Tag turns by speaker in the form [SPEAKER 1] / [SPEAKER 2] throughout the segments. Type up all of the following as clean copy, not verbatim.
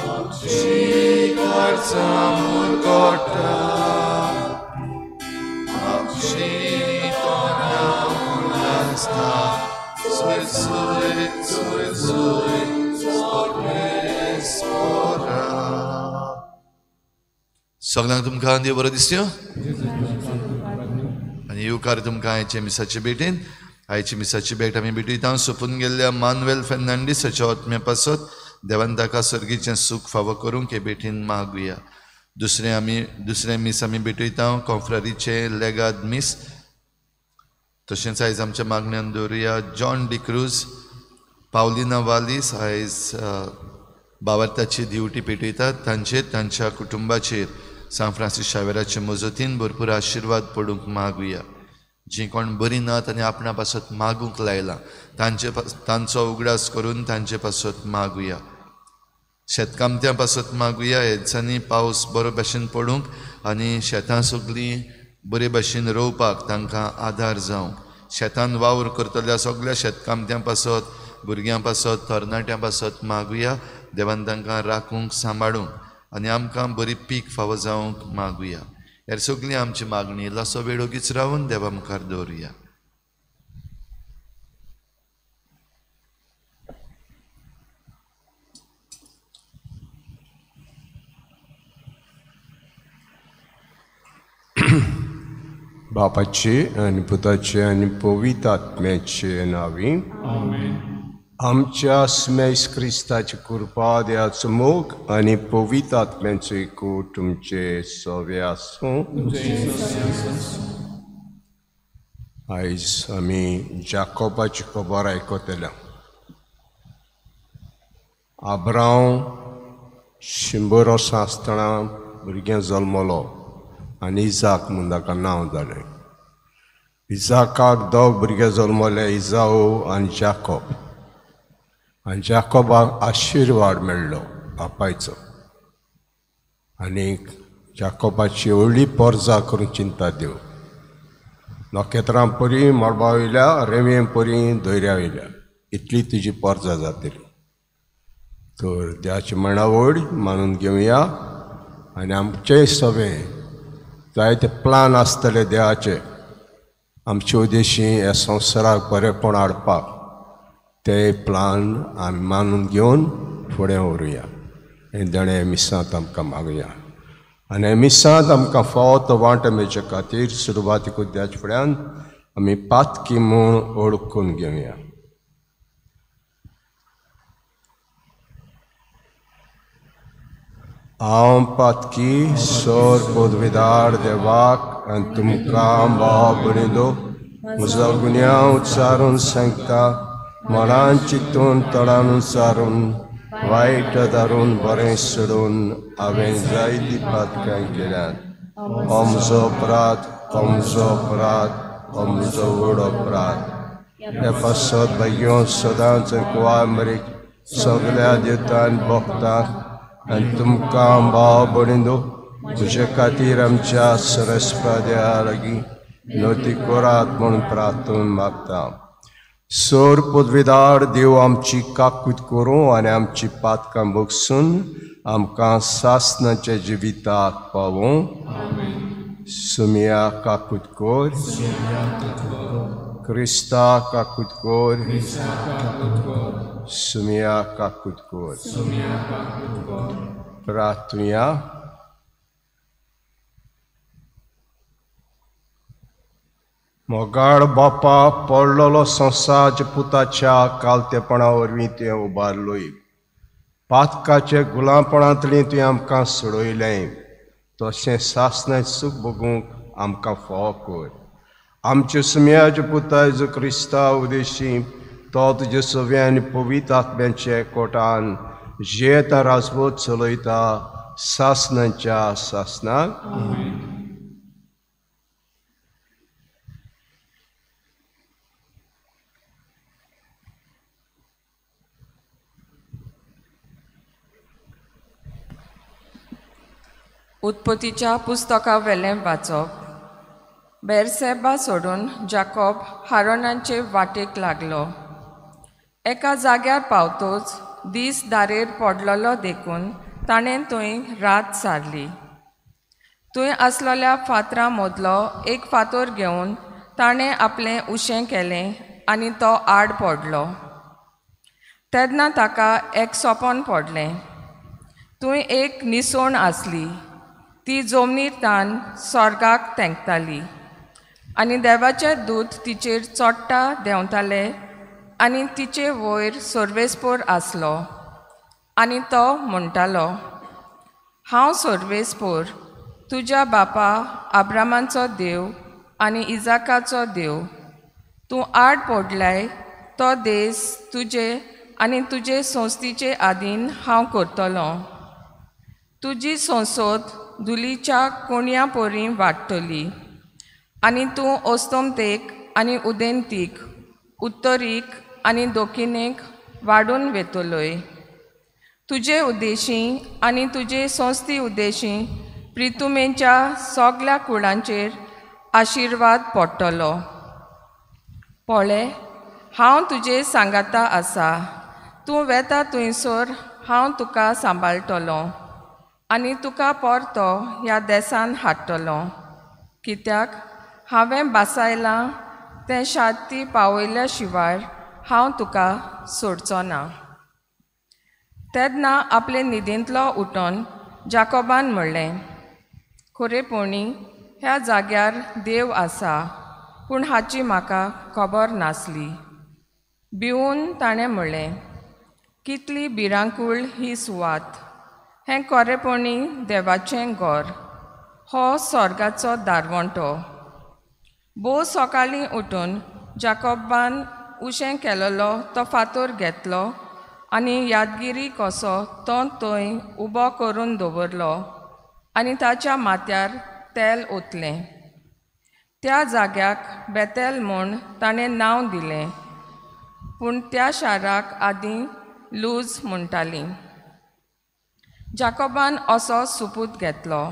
[SPEAKER 1] आमची काळजां मुरगोटा, आमची तोंडां उलासता, सुय सुय सुय सुय सोगलेस्पोरा. सगळ्यांक तुमकां देव बरो दिसयो आनी येवकार तुमकां आयचे मिसाचे भेटेन. आयची मिसाची भेट आमी भेटयता सोंपून गेल्ल्या मानुएल फेर्नांडीस हाच्या आत्म्या पासत देवान ताका सर्गीचें सूख फावो करूंक हे भेटीन मागुया. दुसरें मीस आमी भेटयता कॉन्फ्रारीचें लेगाद मीस. तशेंच आयज आमच्या मागण्यान दवरुया जॉन डिक्रूज, पावलिना वालीस आयज बावर्ताची दिवटी पेटयतात, तांचेर तांच्या कुटुंबाचेर सांत फ्रांसीस शावेराचे मजतीन भरपूर आशिर्वाद पडूंक मागुया. जीं कोण बरीं नात आनी आपणा पासत मागूंक लायलां तांचो उगडास करून तांचे पासत मागुया. शेतकामत्यां पासत मागुया, ह्या दिसांनी पावस बरो भाशेन पडूंक आनी शेतां सगळीं बरे भाशेन रोवपाक तांकां आदार जावंक. शेतान वावर करतल्या सगळ्या शेतकामत्यां पासत, भुरग्यां पासत, तरणाट्यां पासत मागुया. देवान तांकां राखूंक, सांबाळूंक आनी आमकां बरी पीक फावो जावंक मागुया. ह्या सगळी आमची मागणी इल्लोसो वेळ ओगीच रावन देवा मुखार दवरुया.
[SPEAKER 2] बापाचे आनी पुताचे आनी पवित्र आत्म्याचे नांवी आमच्या स्मेस क्रिस्ताची कृपा, देवाचो मोग आनी पवित्र आत्म्याचो एकूट तुमचे सवे आसूं. आयज आमी जाकोबाची खबर आयकतले. आब्रांव 100 वर्सां आसतना भुरगें जल्मलो आनी इजाक म्हूण ताका नांव जालें. इजाकाक 2 भुरगे जल्मले, इजाऊ आनी जाकोब. आनी जाकोबाक आशिर्वाद मेळ्ळो बापायचो आनी जाकोबाची व्हडली पोरजा करूंक चिंता देव. नखेत्रां परी मळबा वयल्या, रेंवे परी दर्या वयल्या, इतली तुजी पोरजा जातली. तर देवाची मांडावळ मानून घेवया आनी आमचेय सगळें जायते प्लान आसतले देवाचे आमचे उद्देशी ह्या संवसाराक बरेपण हाडपाक, ते प्लान आमी मानून घेवन फुडें व्हरुया. हें देणें मिसांत आमकां मागुया आनी मिसांत आमकां फावो तो वांटो मेळचे खातीर सुरवातीक देवाच्या फुड्यान आमी पातकी म्हूण ओळखून घेवया. हांव पातकी सोर पदवीदार देवाक आनी तुमकां भाव भयणीलो म्हजो गुन्यांव उच्चारून सांगता, मनान चिंतून तणान उच्चारून वायट धारून बरें सोडून हांवें जायतीं पातकां केल्यात. हो म्हजो अपराध, हो म्हजो अपराध, हो म्हजो व्हड अपराध. ह्या पासत भाग्यो सदांच कुवार मरीक सगल्या देवतान भोगतांक आनी तुमकां भाव भयणीलो म्हजे खातीर आमच्या सरस्पा देवा लागीं नती करात म्हूण प्रार्थून मागता. सोर पदवीदार देव आमची काकूत करूं आनी आमची पातकां बगसून आमकां सासनाच्या जिविताक पावूं. सुमिया काकूत कोर, क्रिस्ता काकूत कोर, सुमिया काकूत कोर. प्रार्थुया. मोगाळ बापा, पडलेलो संवसार पुताच्या कालतेपणा वरवीं तुवें उबारलोय, पातकाचे गुलामपणांतली तुवें आमकां सोडयलें, तशें सासणाचें सूख भोगूंक आमकां फावो कर. आमचे सुम्याचे पुता जेजू क्रिस्ता उदेशी तो तुजे सव्या आनी पवित्र आत्म्याचे कोटान जियेता राजवट चलयता सासणाच्या सासणाक.
[SPEAKER 3] उत्पत्तीच्या पुस्तका वेलें वाचप. बेरसेबा सोडून जाकोब हारोनाचे वाटेक लागलो. एका जाग्यार पावतोच दीस दारेर पडलेलो देखून ताणें थंय रात सारली. थंय आसलेल्या फातरां मदलो एक फातर घेवन ताणें आपलें उशें केलें आनी तो आड पडलो. तेन्ना ताका एक सोपन पडलें. थंय एक निसण आसली, ती जमनीर तान स्वर्गाक तेंकताली आनी देवाचे दूत तिचेर चोडटा देंवताले आनी तिचे वयर सर्वेस्पोर आसलो आनी तो म्हणटालो, हांव सर्वेस्पोर, तुज्या बापा आब्रामाचो देव आनी इजाकाचो देव. तूं आड पडलाय तो देस तुजे आनी तुजे संस्थेचे आदीन हांव करतलो. तुजी संसद धुलीच्या कोणया परी वाडटली आनी तूं अस्तमतेक आनी उदेंतीक, उत्तरीक आनी दक्षिणेक वाडून वेतलोय. तुजे उद्देशी आनी तुजे संस्थे उद्देशी प्रितुमेच्या सगल्या कुळांचेर आशिर्वाद पडटलो. पळय, हांव तुजे सांगाता आसा. तूं वेता थंयसर हांव तुका सांबाळटलो आनी तुका परतो ह्या देसान हाडटलो. कित्याक हांवें बासायलां तें शांती पावयल्या शिवाय हांव तुका सोडचो ना. तेन्ना आपले न्हिदेंतलो उठोन जाकोबान म्हणलें, खरेपणी ह्या जाग्यार देव आसा, पूण हाची म्हाका खबर नासली. भिवून ताणें म्हणलें, कितली भिरांकूळ ही सुवात. हें खरेपणी देवाचें घर, हो स्वर्गाचो दारवंटो. भोव सकाळीं उठून जाकोबान उशें केलेलो तो फातर घेतलो आनी यादगिरी कसो तो थंय उबो करून दवरलो आनी ताच्या माथ्यार तेल ओतलें. त्या जाग्याक बेतेल म्हूण ताणें नांव दिलें, पूण त्या शाराक आदीं लूज म्हणटाली. जाकोबान असो सुपूत घेतलो,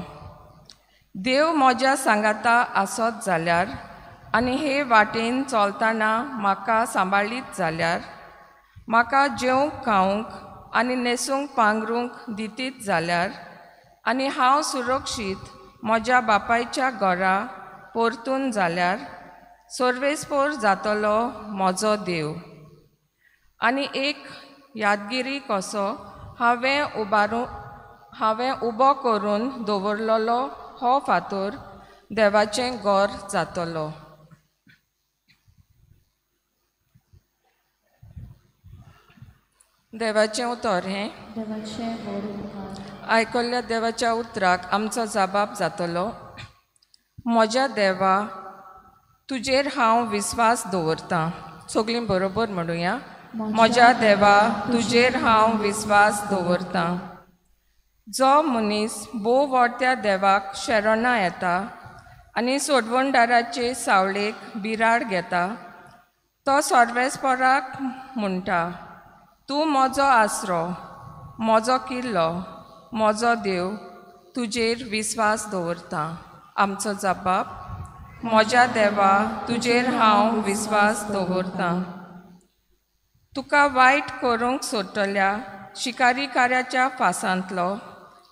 [SPEAKER 3] देव म्हज्या सांगाता आसत जाल्यार आनी हे वाटेन चलतना म्हाका सांबाळीत जाल्यार, म्हाका जेवंक खावंक आनी न्हेसूंक पांगरूंक दितीत जाल्यार आनी हांव सुरक्षीत म्हज्या बापायच्या घरा परतून जाल्यार, सर्वेस्पोर जातलो म्हजो देव. आनी एक यादगिरी कसो हांवें उबो करून दवरलेलो हो फातर देवाचें घर जातलो. देवाचें उतर हें. आयकल्ल्या देवाच्या उतराक आमचो जबाब जातलो. म्हज्या देवा, तुजेर हांव विस्वास दवरतां. सगळीं बरोबर म्हणुया, म्हज्या देवा, तुजेर हांव विस्वास दवरतां. जो मनीस भोव व्हडत्या देवाक शरणां येता आनी सोडवणदाराचे सावळेक बिराड घेता, तो सर्वेस्पराक म्हणटा, तूं म्हजो आसरो, म्हजो किल्लो, म्हजो देव, तुजेर विस्वास दवरता. आमचो जबाब, म्हज्या देवा, तुजेर हांव विस्वास दवरतां. तुका वायट करूंक सोदतल्या शिकारी कार्याच्या फासांतलो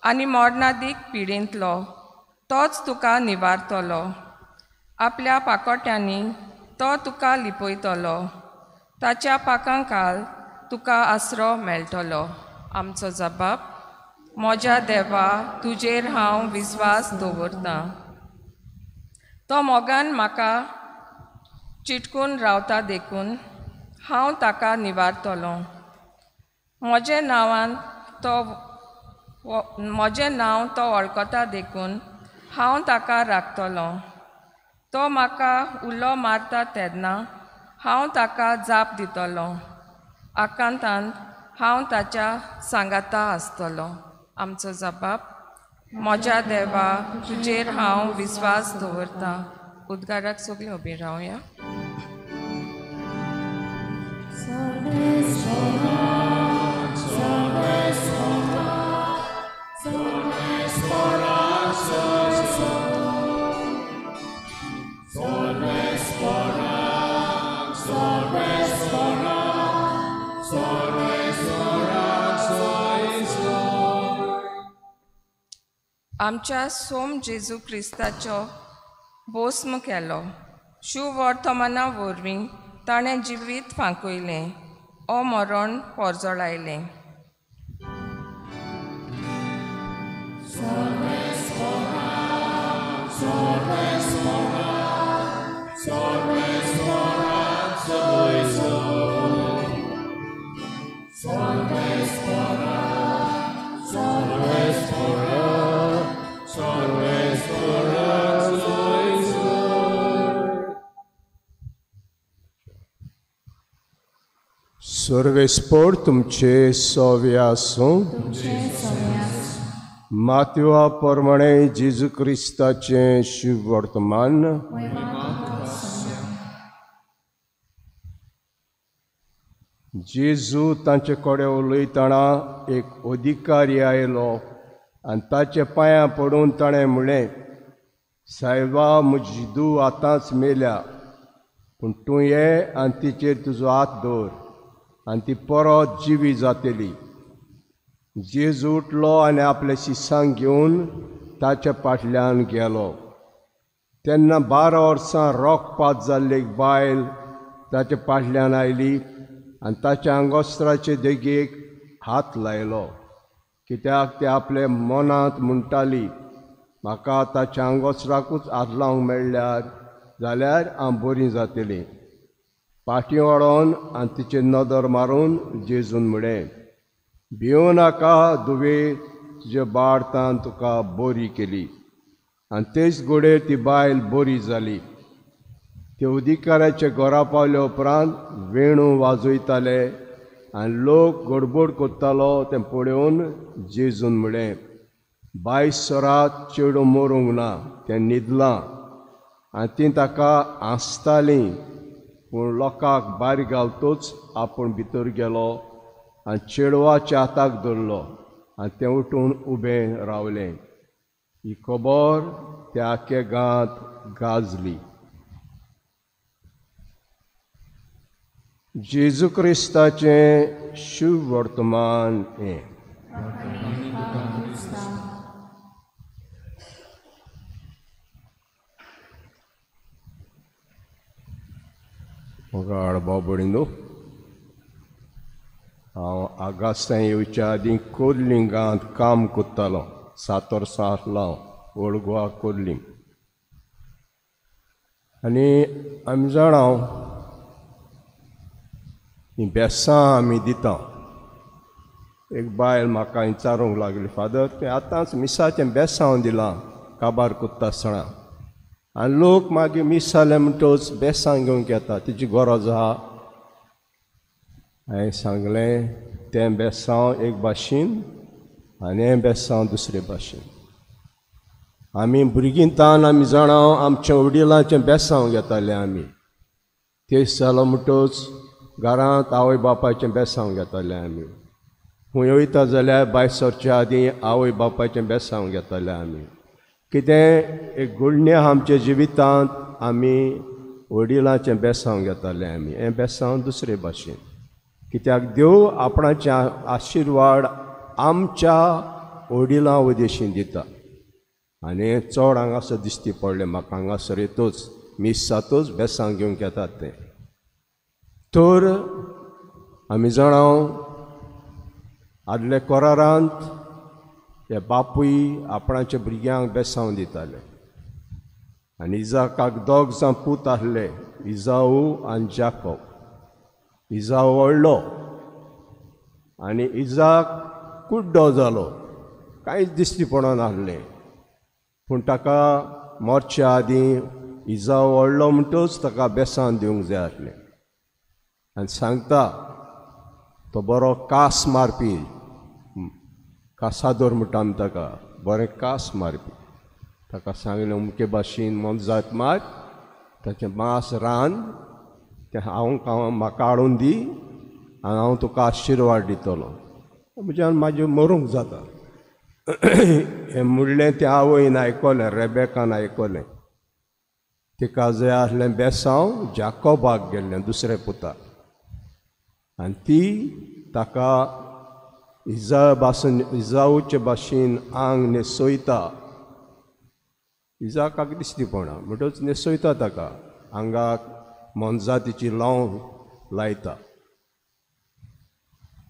[SPEAKER 3] आनी मरणादीक पिडेंतलो तोच तुका निवारतलो. आपल्या पाकोट्यांनी तो तुका लिपयतलो, ताच्या पाकांकाल तुका आसरो मेळटलो. आमचो जबाब, म्हज्या देवा, तुजेर हांव विस्वास दवरतां. तो मोगान म्हाका चिटकून रावता देखून हांव ताका निवारतलो. म्हजें नांव तो वळखता देखून हांव ताका राखतलो. तो म्हाका उलो मारता तेन्ना हांव ताका जाप दितलो. आकांतान हांव ताच्या सांगाता आसतलो. आमचो जबाब, म्हज्या देवा, तुजेर हांव विस्वास दवरतां. उद्गाराक सगळीं उबीं रावया. आमच्या सोम जेजू क्रिस्ताचो भोस्म केलो. शुवर्तमाना वरवीं ताणें जिवीत फांकयलें, ओ मरण पोरजळायलें.
[SPEAKER 2] सर्वेस्पोर तुमचे सोवे आसूं. मातवा प्रमाणे जेजू क्रिस्ताचें शुभवर्तमान. जेजू तांचे कडेन उलयतना एक अधिकारी आयलो आनी ताचे पांयां पडून ताणें म्हणलें, सायबा, म्हजी धूव आतांच मेल्या, पूण तूं ये आनी तिचेर तुजो हात दवर आनी ती परत जिवी जातली. जेजू उठलो आनी आपल्या शिसांक घेवन ताच्या फाटल्यान गेलो. तेन्ना 12 वर्सां रोगपात जाल्ली एक बायल ताच्या फाटल्यान आयली आनी ताच्या आंगोस्त्राचे देगेक हात लायलो, कित्याक ती आपल्या मनांत म्हणटाली, म्हाका ताच्या आंगोस्त्राकूच हात लावंक मेळ्ळ्यार जाल्यार हांव बरी जातली. फाटीं वळोन आनी तिचेर नदर मारून जेजून म्हणलें, भिवं नाका धुवे, तुज्या बाळतान तुका बरी केली. आनी तेच घडये ती बायल बरी जाली. ते अधिकाऱ्याच्या घरा पावल्या उपरांत वेणू वाजयताले आनी लोक गडबड करतालो तें पळोवन जेजून म्हणलें, बायस सरात चेडूं मरूंक ना, तें न्हिदलां. आनी तीं ताका हांसतालीं, पूण लोकांक भायर घालतूच आपूण भितर गेलो आनी चेडवाच्या हाताक धरलो आनी तें उठून उबें रावलें. ही खबर त्या आख्या गांवांत गाजली. जेजू क्रिस्ताचें शुभवर्तमान हें. मोगाळ भाव भयणींनो, हांव आगास्तां येवच्या आदीं कोर्लिंगांत काम करतालो. 7 वर्सां आसलो हांव ओल्ड गोवा कोर्लिंग. आनी आमी जाणा हीं बेसां आमी दिता. एक बायल म्हाका विचारूंक लागली, फादर, तें आतांच मिसाचें बेसांव दिलां काबार करता आसतना, आनी लोक मागीर मीस जालें म्हणटकच बेसां घेवंक येता, तिची गरज आहा. हांवें सांगलें, तें बेसांव एक भाशेन आनी हें बेसांव दुसरे भाशेन. आमी भुरगीं तान आमी जाणा आमच्या वडिलांचें बेसांव घेताले आमी. तेज जालो म्हणटकच घरांत आवय बापायचें बेसांव घेताले आमी. खंय वयता जाल्यार भायर सरच्या आदीं आवय बापायचें बेसांव घेताले आमी. कितें एक घडणें आमच्या जिवितांत आमी वडिलांचें बेसांव घेताले आमी. हें बेसांव दुसरे भाशेन, कित्याक देव आपणाचे आशिर्वाद आमच्या वडिलां उदेशीन दिता. आनी चड हांगासर दिश्टी पडलें म्हाका, हांगासर येतूच मीस जातूच बेसांव घेवंक येतात ते. तर आमी जाणा आदल्या करारांत हे बापूय आपणाच्या भुरग्यांक बेसांव दिताले. आनी इजाकाक दोग जाण पूत आसले, इजाऊ आनी जाकोब. इजाऊ व्हडलो आनी इजाक कुड्डो जालो, कांयच दिश्टी पडनासलें. पूण ताका मरच्या आदीं इजाऊ व्हडलो म्हणटच ताका बेसांव दिवंक जाय आसलें. आनी सांगता, तो बरो कास मारपी, कासादोर म्हणटा आमी ताका, बरें कास मारपी. ताका सांगलें, अमके भाशेन मोनजात मार, ताचें मांस रांद, तें हांव म्हाका हाडून दी आनी हांव तुका आशिर्वाद दितलो, म्हज्यान म्हाजें मरूंक जाता. हें म्हणलें तें आवयन आयकलें, रेबेकान आयकलें. तिका जाय आसलें बेसांव जाकोबाक गेल्लें दुसरे पुताक, आनी ती ताका इजाऊचे भाशेन आंग न्हेसयता इजाकाक दिसती पडना म्हणटच न्हेसयता ताका आंगाक मोनजातीची लाव लायता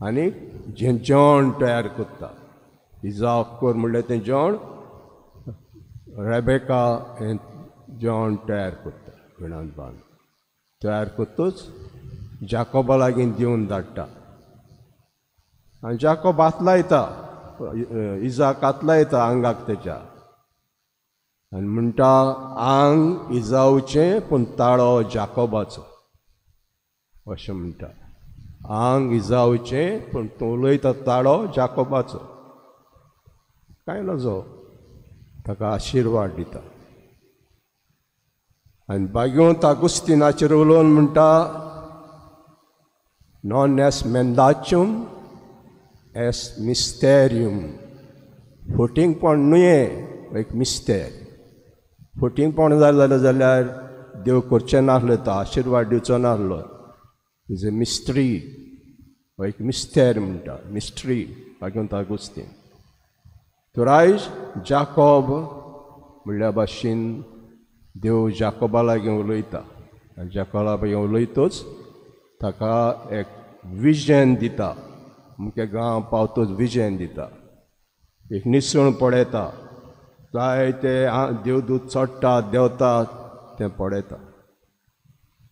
[SPEAKER 2] आनी जें जेवण तयार करता. इजाक कर म्हणल्यार तें जेवण रेबेका हें जेवण तयार करता विणान बांद तयार करतूच जाकोबा लागीं दिवन धाडटा आनी जाकोब हात लायता, इजाक हात लायता आंगाक तेच्या आनी म्हणटा आंग इजावचें पूण ताळो जाकोबाचो अशें म्हणटा. आंग इजावचें पूण तूं उलयता ताळो जाकोबाचो. कांय नजो ताका आशिर्वाद दिता. आनी बागेवंत आगुस्तिनाचेर उलोवन म्हणटा नॉन एस मेंदाच्युम एस मिस्तेरियम. फटींगपण न्हय एक मिस्तेर. फटींगपण जालें जाल्यार देव करचें नासलो, तो आशिर्वाद दिवचो नासलो. Is a mystery, एक मिस्तेर म्हणटा, मिस्ट्री बागेवंत आगुस्तीन. तर आयज जाकोब म्हणल्या भाशेन देव जाकोबा लागीं उलयता आनी जाकोबा लागीं उलयतच ताका एक विजन दिता. मुखे गांव पावतच विजन दिता, एक निसण पळयता, जायते देवदूत चडटा देंवता तें पळयता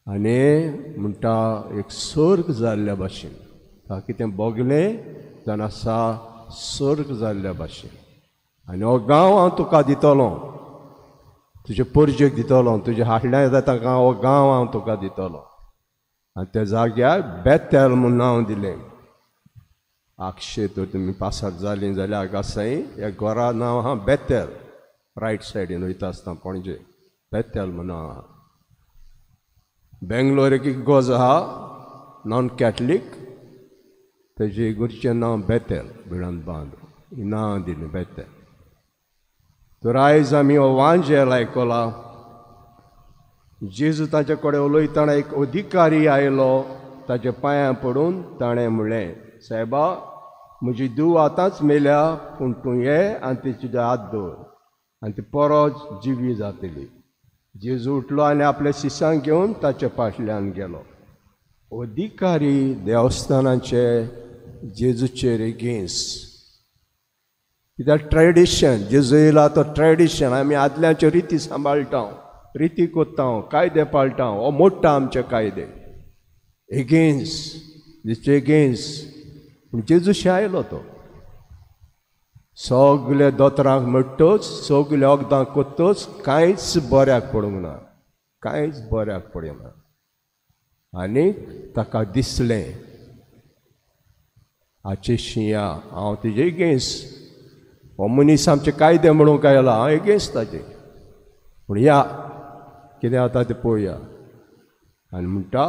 [SPEAKER 2] आनी म्हणटा एक सर्ग जाल्ल्या भाशेन ताका कितें भोगलें जावन आसा सर्ग जाल्ल्या भाशेन. आनी हो गांव हांव तुका दितलो, तुजे परजेक दितलो, तुजे हाडल्या येता ताका हो गांव हांव तुका दितलो. आनी त्या जाग्यार बेतेल म्हूण नांव दिलें. आक्षे तर तुमी पासार जालीं जाल्यार आगासाई ह्या घरा नांव आहा बेतेल, रायट सायडीन वयता आसतना पणजे बेतेल म्हूण नांव आहा. बेंगलोर एक इगोज आहा नॉन कॅथलीक, तेजे इगोर्जेचें नांव बेतेल, भिडान बांद नांव दिलें बेतेल. तर आयज आमी हो वांजेल आयकला. जेजू ताचे कडेन उलयतना एक अधिकारी आयलो, ताच्या पांयां पडून ताणें म्हणलें, सायबा म्हजी धूव आतांच मेल्या, पूण तूं ये आनी तिचे हात दवर आनी ती परत जिवी जातली. जेजू उठलो आनी आपल्या शिसांक घेवन ताच्या फाटल्यान गेलो. अधिकारी देवस्थानाचे जेजूचेर एगेन्स्ट, कित्याक ट्रेडिशन जेजू येयला तो ट्रेडिशन, आमी आदल्यांच्यो रिती सांबाळटा, रिती कोत्ता, कायदे पाळटा, हो मोडटा आमचे कायदे, एगेन्स्ट जेजूचे एगेन्स्ट. पूण जेजूशी आयलो तो सगळे दोतोरांक म्हणटच, सगळे वखदां कोत्तच कांयच बऱ्याक पडूंक ना, कांयच बऱ्याक पडना. आनी ताका दिसलें हाचे शिंया हांव तेजे एगेन्स्ट, हो मनीस आमचे कायदे म्हणूंक आयला, हांव एगेन्स्ट ताजे, पूण या कितें जाता तें पळोवया. आनी म्हणटा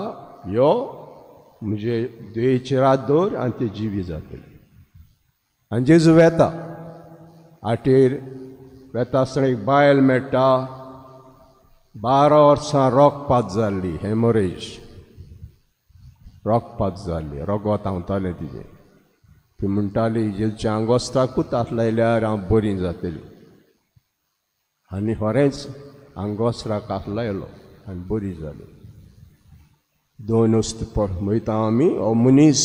[SPEAKER 2] यो म्हजे दुयेचेर हात दवर आनी ते जिवी जातली. आनी जेजू वेता, आटेर वेता आसतना एक बायल मेळटा, 12 वर्सां रोगपात जाल्ली, हेमोरेज रोगपात जाल्ली, रोगोत हांवतालें तिजें. ती म्हणटाली जेजूच्या आंगोस्त्राकूच हात लायल्यार हांव बरी जातली. आनी खरेंच आंगोस्त्राक हात लायलो आनी बरी जाली. दोन वस्तू वयता आमी, हो मनीस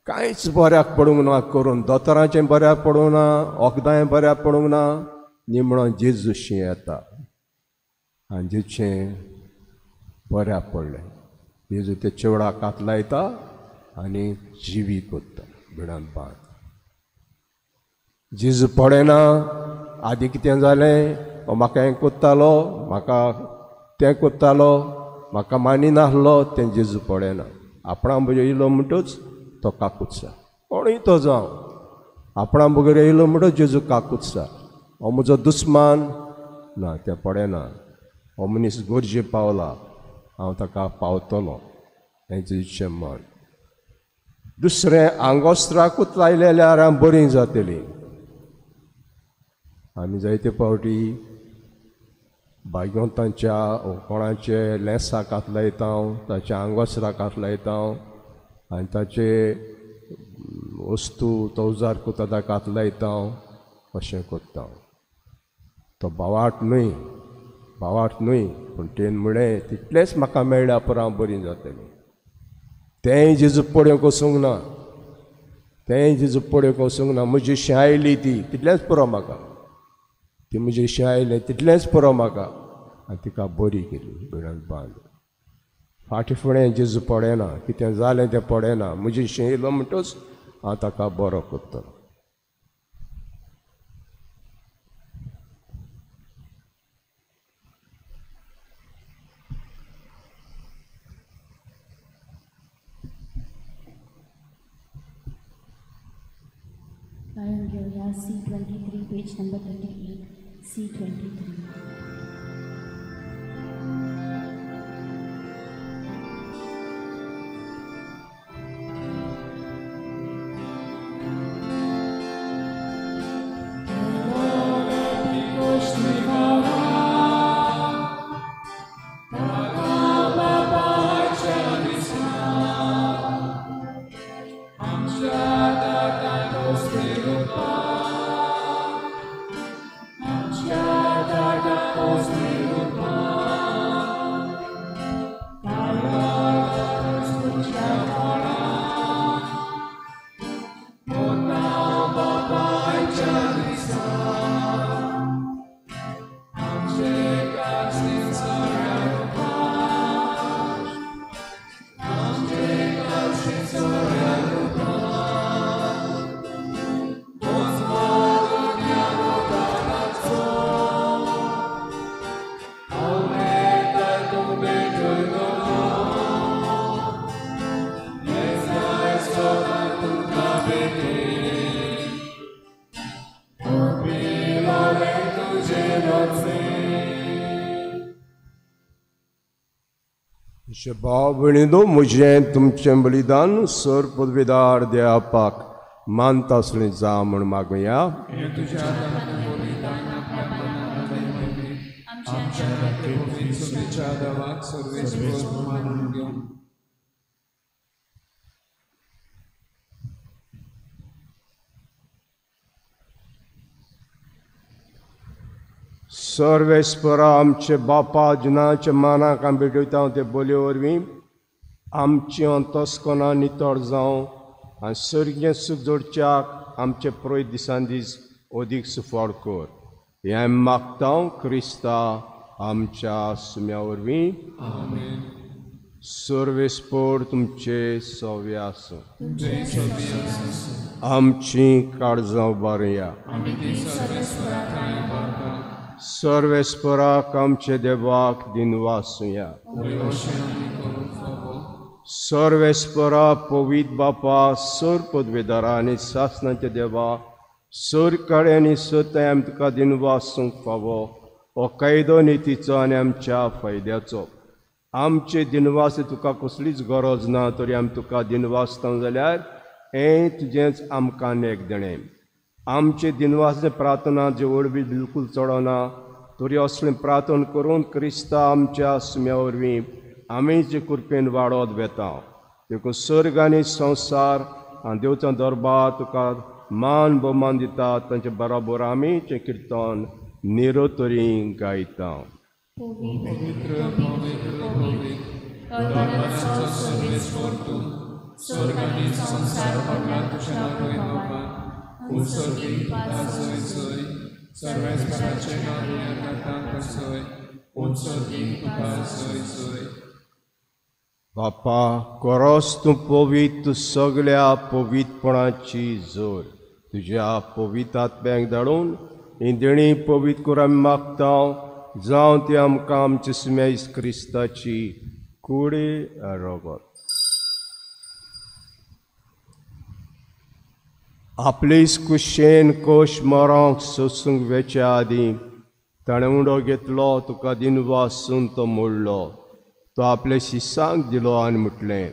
[SPEAKER 2] कांयच बऱ्याक पडूंक ना करून, दोतोरांचें बऱ्याक पडूंक ना, वखदांय बऱ्याक पडूंक ना, निमणो जेजूशी येता आनी जेजूचें बऱ्याक पडलें. जेजू ते चेवडाक हात लायता आनी जिवी कोत्ता भिडान बांद. जेजू पडना, आदी कितें जालें, हो म्हाका हें कोत्तालो, म्हाका तें कोत्तालो, म्हाका मानिनासलो, तें जेजू पळयना. आपणा बगर येयलो म्हणटच तो काकुत्सा, कोणूय तो जावं, आपणा बगर येयलो म्हणटच जेजू काकुत्सा. हो म्हजो दुस्मान ना, तें पळयना. हो मनीस गरजे पावला, हांव ताका पावतलो, हें जेजूचें मन. दुसरें आंगोस्त्राकूच लायलें जाल्यार हांव बरीं जातली. आमी जायते फावटी भाग्यवंतांच्या कोणाचे लेंसाक हात लायता, ताच्या आंगोस्त्राक हात लायता आनी ताचे वस्तू तवजार कोता ताका हात लायता, अशें कोत्ता. तो भावार्थ न्हय, भावार्थ न्हय, पूण तेणें म्हणलें तितलेंच म्हाका मेळ्ळ्या पुरो हांव बरी जातलें. तेंय जेजू पळोवंक वचूंक ना, तेंय जेजू पळोवंक वचूंक ना. म्हजी शी आयली ती तितलेंच पुरो म्हाका, ती म्हजी शी आयली तितलेंच पुरो म्हाका. आनी तिका बरी केली बिळान बांद. फाटीं फुडें जेजू पळयना, कितें जालें तें पळयना, म्हजी शी येयलो म्हणटच हांव ताका बरो करतलो.
[SPEAKER 4] गायन घेवया C23 page number 38, C23.
[SPEAKER 2] भाव भयणींनो, म्हजें तुमचें बलिदान सर पदवीदार देवापाक मानता आसलें जा म्हूण मागुया. सर्वेस्परा आमचे बापा जिनाच्या मानाक आमी भेटयता ते बोलये वरवीं आमचें अंतस्कनां नितळ जावं आनी सर्गें सूख जोडच्याक आमचे प्रोय दिसान दीस अदीक सुफळ कर. हें आमी मागता क्रिस्ता आमच्या सुम्या वरवीं. सर्वेस्पर तुमचे सवे आसूं. आमचीं काळजां उबारुया. सर्वेस्पराक आमचे देवाक दिनवासुया. सर्वेस्परा पवित्र बापा, सर पदवेदारा आनी सासणाचे देवा, सर काळे आनी सताय आमी तुका दिनवासूंक फावो हो कायदो नितीचो आनी आमच्या फायद्याचो. आमचे दिनवास तुका कसलीच गरज ना, तरी आमी तुका दिनवासता जाल्यार हें तुजेंच आमकां नेक देणें. आमचे दिनवास प्रार्थना जे वरवीं बिलकूल चडना, तरी असलें प्रार्थना करून क्रिस्ता आमच्या सुम्या वरवीं आमी जे कृपेन वाडत वेता. देखून सर्ग आनी संवसार आनी देवचा दरबार तुका मान भोवमान दिता, तांचे बरोबर आमी चें किर्तन निरोतरी गायता. बापा, कोरोस तूं पवित्र सगळ्या पवित्रपणाची जोर तुज्या पवित्र आत्म्याक धाडून ही देणी पवित्र करून आमी मागता, जावं ती आमकां आमचे सुम्या क्रिस्ताची कुडी रगत. आपलीच कुशेन कोश मरोंक सोसूंक वेच्या आदीं ताणें उंडो घेतलो, तुका दिनवासून तो मोडलो, तो आपल्या शिसांक दिलो आनी म्हटलें,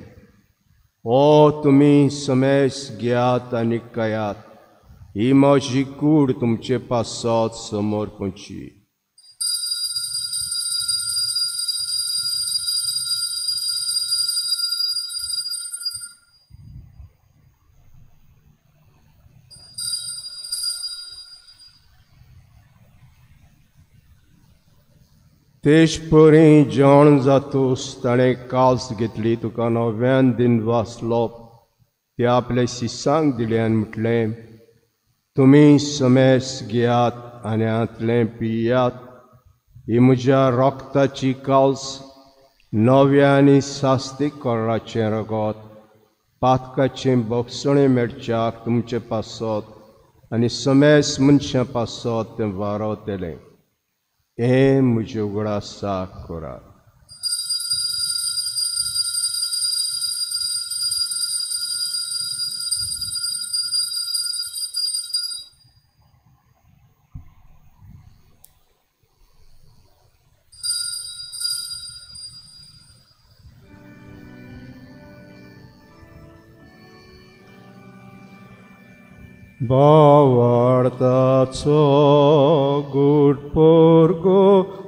[SPEAKER 2] ओ तुमी समेस घेयात आनी खायात, ही म्हजी कूड तुमचे पासत समर्पणची. तेज परी जेवण जातूस ताणें काल्स घेतली तुका नव्यान दिन वाचलो ते आपले शिसांक दिलें आनी म्हटलें तुमी समेस घेयात आनी हांतलें पियात ही म्हज्या रोगताची काल्स नव्या आनी सास्तीक कोराचें रगत पातकाचें बोगसणें मेळच्याक तुमचे पासत आनी समेस मनशां पासत तें वारवतलें हें म्हजें उगडासाक करात. भावार्थाचो गूट परगटुया.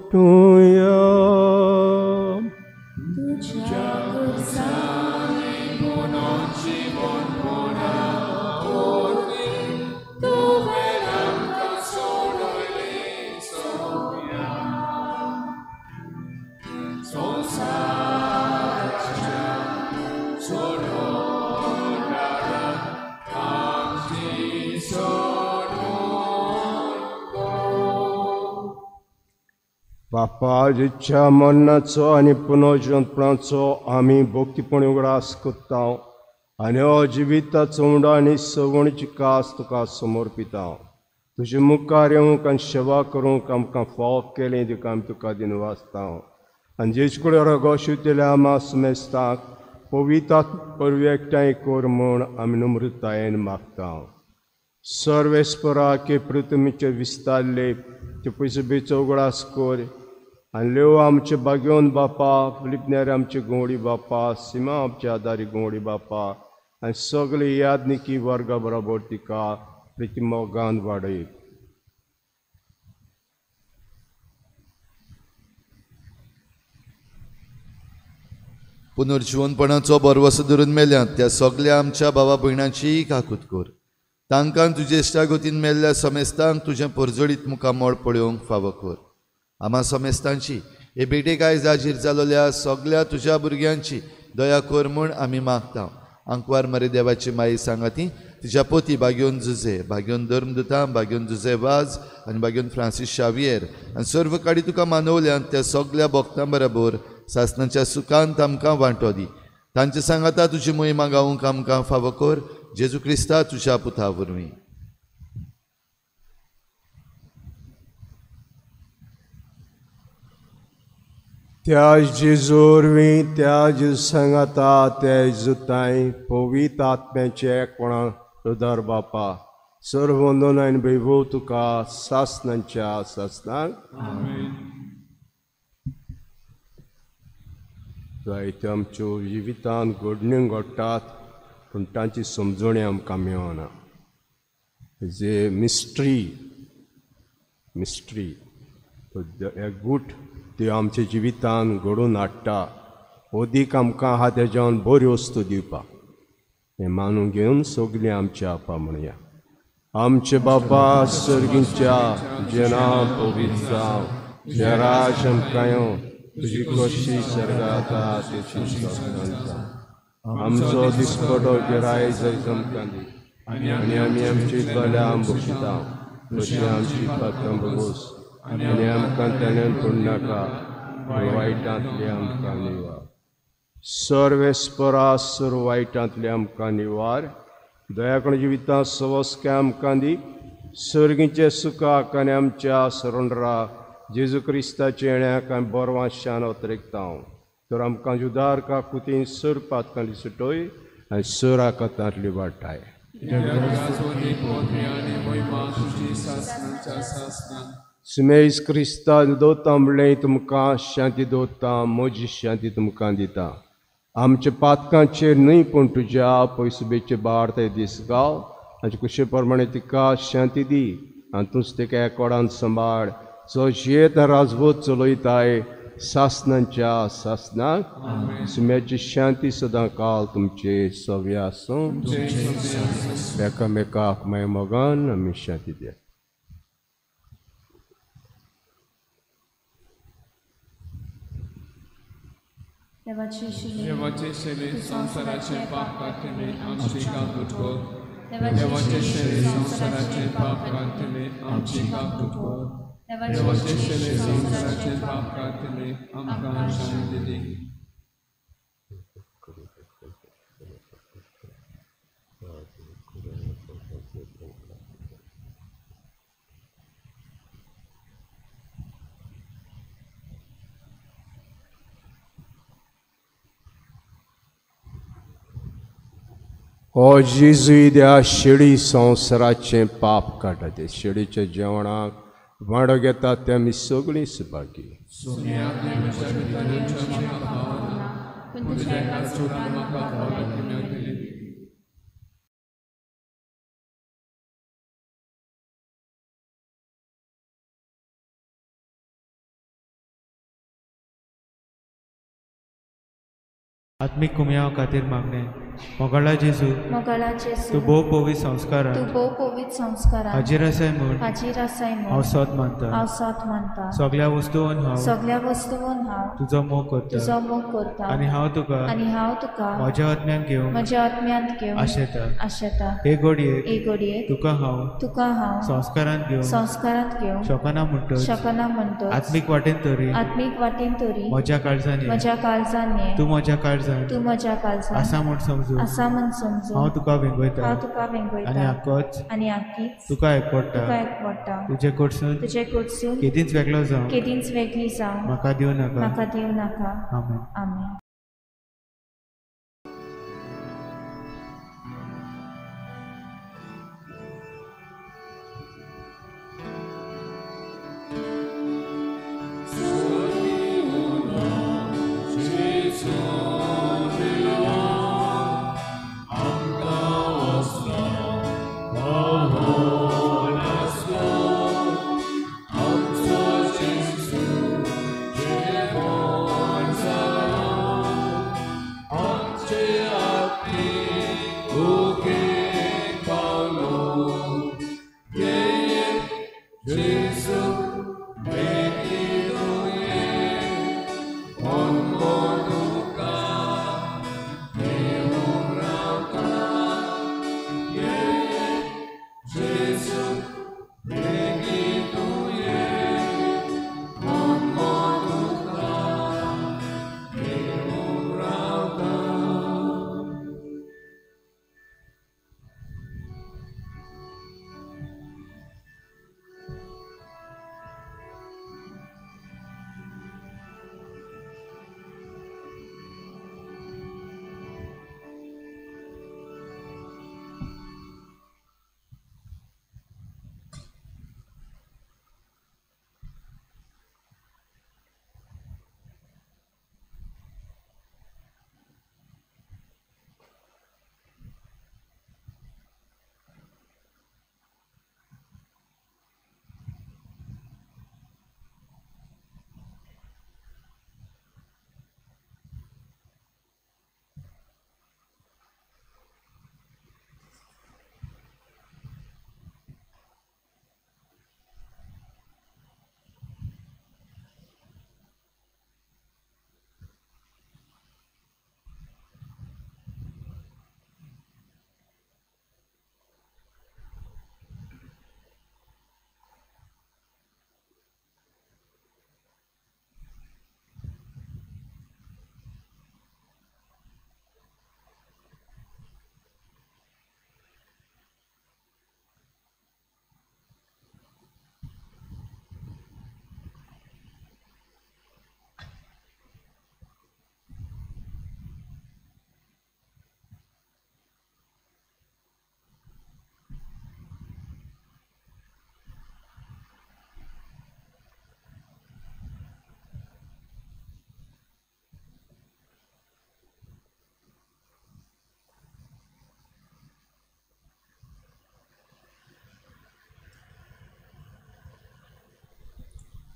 [SPEAKER 4] तुज्या खुर्सांनी पुनर्जीवनपणा वरवीं तुवें आमकां सोडयलें सोम्या. संवसाराच्या सोडवणारा आमची
[SPEAKER 2] बापा जिच्या मरणाचो आनी पुनर्जिवंतपणाचो आमी भक्तीपणी उगडास करता आनी हो जिविताचो उंडो आनी सवणीची कास तुका समर्पिता. तुजे मुखार येवंक आनी सेवा करूंक आमकां फाव केलें तुका आमी तुका दिनवासता आनी जेज कडेन रगो शिवतल्या आमा समेस्ताक पवित्र परवी एकठांय कर म्हूण आमी नम्रतायेन मागता. सर्वेस्परा के पृथ्वीचे विस्तारले ते पयसो बेचो उगडास कर आनी लेव आमचे बागेवन बापा फिलिपनेर आमचे गोंवडी बापा सीमा आमचे आदारी गोंवडी बापा आनी सगळे यादनिकी वर्गा बरोबर तिका प्रिती मोगान वाडय.
[SPEAKER 1] पुनर्जिवनपणाचो भरवसो धरून मेल्यात त्या सगल्या आमच्या भावा भयणांची काकूत कर. तांकां तुजे इश्टागतीन मेल्ल्या समेस्तांक तुजें परजळीत मुखामळ पळोवंक फावो कर. आमा समेस्तांची हे भेटेक आयज हाजीर जालोल्या सगल्या तुज्या भुरग्यांची दया कर म्हूण आमी मागता. आंकवार मरे देवाची माई सांगाती तिच्या पोती बागेवन जुजे बागेवन धर्मदुतां बागेवन जुजे वाज आनी बागेवन फ्रांसीस शावियर आनी सर्व काडी तुका मानवल्यान त्या सगल्या भक्तां बरोबर सासणाच्या सुखांत आमकां वांटो दी. तांचे सांगाता तुजी मोहिमा गावंक आमकां फावो कर जेजू क्रिस्ता तुज्या पुता वरवीं.
[SPEAKER 2] त्या जेजू वरवीं त्या जेजू सांगाता त्या जेजूतांय पवित्र आत्म्याचे कोणा उदार बापा सर्व वंदन आनी वैभव तुका सासणाच्या सासणाक. जायत्यो आमच्यो जिवितांत घडण्यो घडटात पूण तांची समजणी आमकां मेळना. Is a mystery mystery एक गूट त्यो आमच्या जिवितान घडोवन हाडटा. अदीक आमकां आहा तेज्यान बऱ्यो वस्तू दिवपाक हें मानून घेवन सगळीं आमच्या आपा म्हणया. आमचे बापा सर्गींच्या तुजें नांव पवित्र जावं, तुजें राज आमकां येवं, तुजी खोशी सर्गांत आसा तशी स्वर्गांत जावं. आमचो दिसपटो गिराय आयज आमकां दी आनी आमी आमची जाल्या बक्षिता तशी आमची पात्रां भोगोस आनी आमकां ताणें पडनाका वायटांतले आमकां निवार. सर्वेस्परा सर्व वायटांतले आमकां निवार. दयाकण जिवितां सवस्के आमकां दी सर्गीचे सुखाक आनी आमच्या सरोंडरा जेजू क्रिस्ताचे येण्याक आमी बरवाशान अतरेकता. तर आमकां जुदार काकुतीन सर पातकांतली सुटय आनी सर आकातांतली वाटाय. सुमेज क्रिस्ता दवरता म्हणलें तुमकां शांती दवरता म्हजी शांती तुमकां दिता. आमच्या पातकांचेर न्हय पूण तुज्या पयसुबेचे बार ते दीस गाव आनी कुशे प्रमाणे तिका शांती दी आनी तूंच तिका एकोडान सांबाळ जो जियेत राजवत चलयताय सासणांच्या सासणाक. सुम्याची शांती सदां काल तुमचे सव्य आसूं. एकामेकाक माय मोगान आमी शांती दिया.
[SPEAKER 4] देवाचे शेले संवसाराचे पाप काडटले आमची काकूट कर. देवाचे शेले संवसाराचे पाप काडटले आमची काकूट कर. देवाचे शेले संवसाराचे पाप काडटले आमकां शांती दी.
[SPEAKER 2] ओ जेजू त्या शेळी संवसाराचें पाप काडटा ते शेळीच्या जेवणाक वांडो घेता ते आमी सगळीं सुभागी.
[SPEAKER 5] आत्मिक कुमयाव खातीर मागणें. मोगाळा जेजू, तूं भोव पवित्र संस्कारान हाजीर आसाय म्हूण हांव सत मानता. सगळ्या वस्तून हांव तुजो मोग करता आनी हांव तुका म्हज्या आत्म्यान घेवंक आशेता. हे घडयेक तुका हांव संस्कारांत घेवंक शकना म्हणटच आत्मीक वाटेन तरी म्हज्या काळजान ये, तूं म्हज्या काळजान आसा म्हूण समजून हांव तुका वेंगयता आनी आक्कीच तुका एकवटा. तुजे कडसून केदींच वेगळो जावं म्हाका दिवं नाका. आमेन.
[SPEAKER 6] आमेन.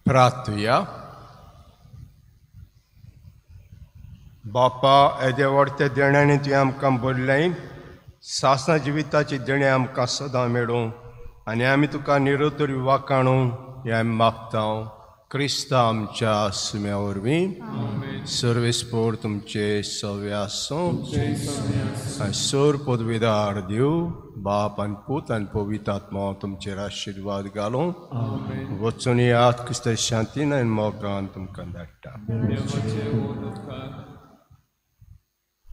[SPEAKER 2] प्रार्थुया. बापा, येदे व्हडते देण्यांनी तुवें आमकां भरलें, सासणा जिविताची देणें आमकां सदां मेळूं आनी आमी तुका निरोतर वाखाणू हें आमी मागता क्रिस्ता आमच्या सुम्या वरवीं. सर्वेस्पोर तुमचे सव्य आसूं आनी सोर पदवीदार देव बाप आनी पूत आनी पवित्र आत्मा तुमचेर आशिर्वाद घालूं. वचून यात क्रिस्त शांतीन आनी मोगान तुमकां धाडटा.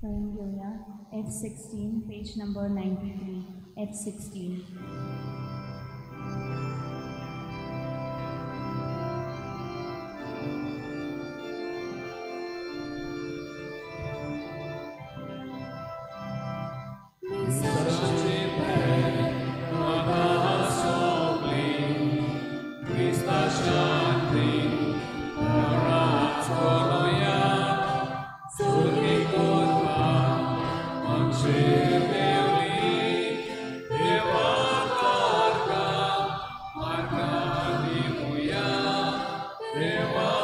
[SPEAKER 6] घेवया F16 page number 93 F16.
[SPEAKER 4] Dewa.